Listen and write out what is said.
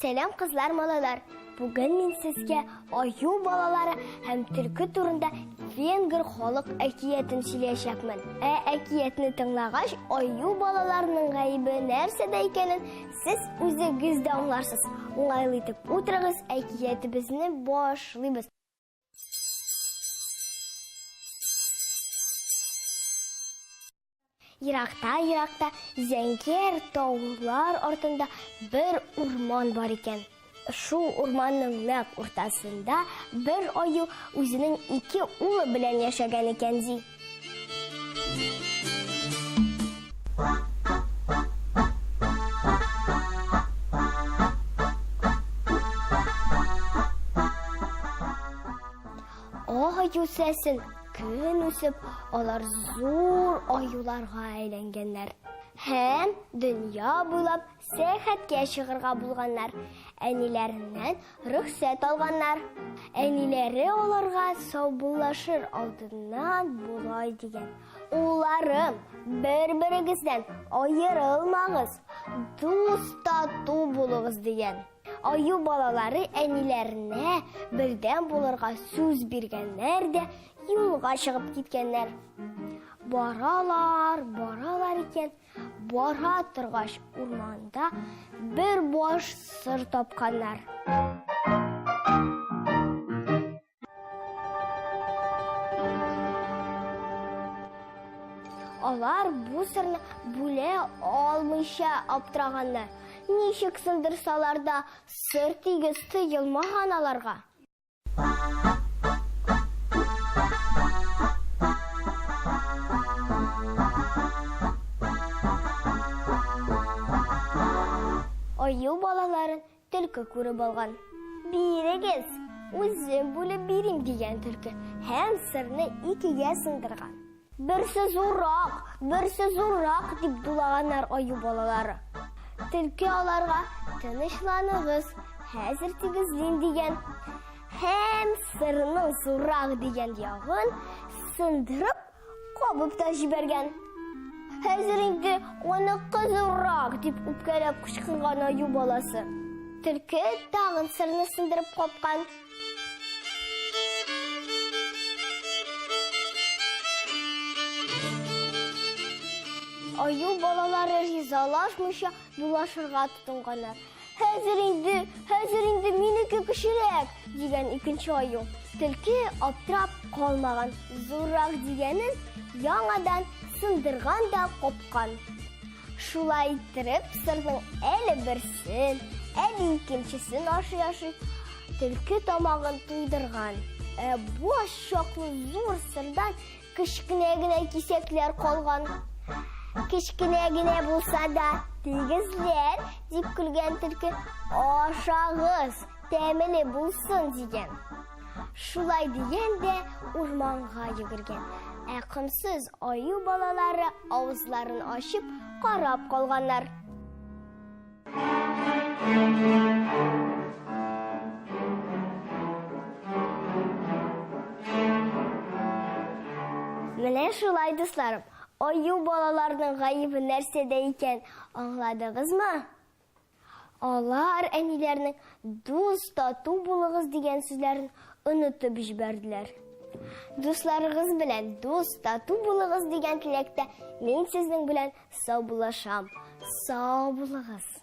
Сәлам, кызлар, малайлар! Бүген мин сезгә аю балалары һәм төлке турында венгр халык әкиятен сөйләячәкмен. Ә әкиятне тыңлагач, аю балаларының гаебе нәрсәдә икәнен сез үзегез дә аңларсыз. Уңайлы итеп утырыгыз, әкиятебезне башлыйбыз. Еракта-еракта зәңгәр таулар артында бер урман бар икән. Шул урманның нәкъ уртасында бер аю үзенең ике улы белән яшәгән икән ди. Аю сәсен көн үсеп, алар зур аюларга әйләнгәннәр. Һәм дөнья буйлап сәяхәткә чыгарга булганнар. Әниләреннән рөхсәт алганнар. Әниләре аларга саубуллашыр алдыннан болай дигән. Улларым, бер-берегездән аерылмагыз, дус тату булыгыз дигән. Аю балалары әниләренә бердәм булырга сүз биргәннәр дә юлга чыгып киткәннәр. Баралар, баралар икән, бара торгач урманда бер баш сыр тапканнар. Алар бу сырны бүлә алмыйча аптыраганнар. Ничек сындырсалар да, сыр тигез тоелмаган аларга. Аю балаларын Төлке күреп алган. Бирегез, үзем бүлеп бирим, дигән төлке һәм сырны икегә сындырган. Берсе зуррак, берсе зуррак, дип дулаганнар аю балалары. Төлке аларга, тынычланыгыз, хәзер тигезлим, дигән. Һәм сырның зуррак дигән ягын сындырып, Кабып та җибәргән. Хәзер инде аныкы зуррак, дип үпкәләп кычкырган аю баласы. Төлке тагын сырны сындырып капкан. Аю балалары ризалашмыйча дулашырга тотынганнар. Хәзер инде, хәзер инде минеке кечерәк, дигән икенче аю. Төлке аптырап калмаган, зуррак дигәнен яңадан сындырган да капкан. Шулай иттереп, сырның әле берсен, әле икенчесен ашый-ашый, төлке тамагын туйдырган. Ә баш чаклы зур сырдан Кечкенә генә кисәкләр калган. Кечкенә генә булса да, тигезләр, дип көлгән төлке. Ашагыз, тәмле булсын, дигән. Шулай дигән дә урманга йөгергән. Ә комсыз аю балалары авызларын ачып карап калганнар. Менә шулай, дусларым, аю балаларның гаебе нәрсәдә икән, аңладыгызмы? Алар әниләренең дус, тату булыгыз дигән сүзләрен онытып җибәрделәр. Дусларыгыз белән дус, тату булыгыз дигән теләктә мин сезнең белән саубуллашам. Сау булыгыз.